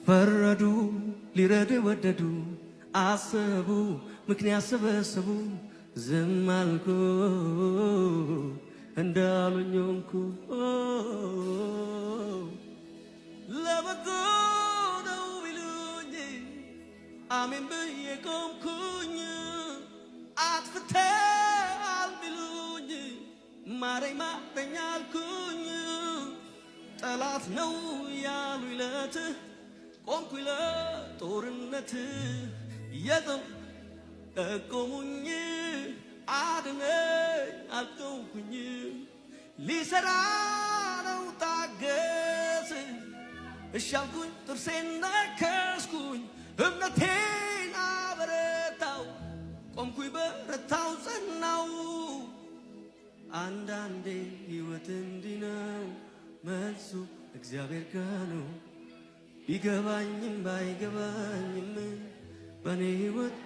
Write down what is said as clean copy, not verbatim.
ፈረዱ፣ ሊረዱ ወደዱ፣ አሰቡ፣ ምክንያት ሰበሰቡ። ዝም አልኩ፣ እንዳሉኝ ሆንኩ። ለበጎ ነው ቢሉኝ አሜን ብዬ ቆምኩኝ። አጥፍተሃል ቢሉኝ ማረኝ ማረኝ አልኩኝ። ጠላት ነው ያሉ ይለት ቆምኩኝ ለጦርነት፣ የጠም ጠቆሙኝ፣ አድነኝ አልተውኩኝ። ሊሰራ ነው ታገስ፣ እሺ አልኩኝ፣ ጥርሴን ነከስኩኝ፣ እምነቴን አበረታው፣ ቆምኩኝ፣ በረታው፣ ጸናው። አንዳንዴ ሕይወት እንዲህ ነው፣ መልሱ እግዚአብሔር ጋ ነው። ቢገባኝም ባይገባኝም በእኔ ሕይወት